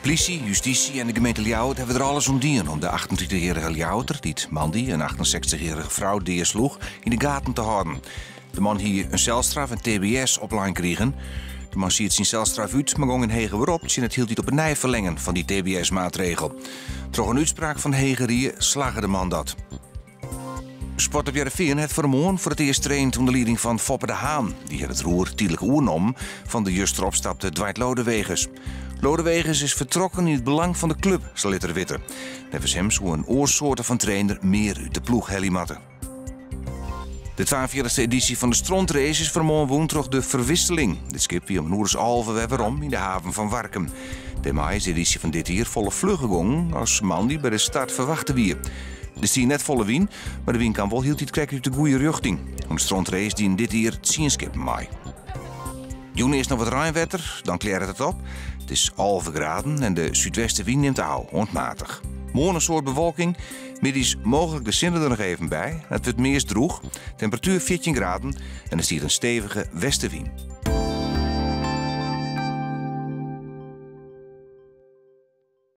Plysje, justysje en de gemeente Ljouwert hawwe der alles oan dien om de 38-jierrige Ljouwerter, dy't moandei in 68-jierrige frou deasloech, yn de gaten te hâlden. De man hie in selstraf en tbs oplein krigen. De man siet syn selstraf út, mar gong yn heger berop tsjin it hieltyd op 'e nij ferlengen fan dy tbs-maatregel. Troch in útspraak fan de Hege Rie slagge de man dat. Sport It Hearrenfean hat fannemoarn foar it earst traind ûnder lieding fan Foppe de Haan. Dy hat it roer tydlik oernommen fan de juster opstapte Dwight Lodeweges. Lodeweges is fertrokken yn it belang fan de klup, sa lit er witte. Neffens him soe in oar soarte fan trainer mear út de ploech helje moatte. De 42e edysje fan de Strontrace is fannemoarn wûn troch de Verwisseling. Dit skip wie om in oer as 11 wer werom yn de haven fan Warkum. Dêrmei is de edysje fan dit jier folle flugger gongen as moandei by de start ferwachte wie. Der stie net folle wyn, mar de wyn kaam wol hieltyd krekt út de goede rjochting. Oan de Strontrace dienen dit jier tsien skippen mei. Jûn earst noch wat reinwetter, dan klearret it op. It is 11 graden en de súdwestewyn nimt ôf oant matich. Moarn in soad bewolking, middeis mooglik de sinne der noch even by. It wurdt meast drûch, temperatuer 14 graden en der stiet in stevige westewyn.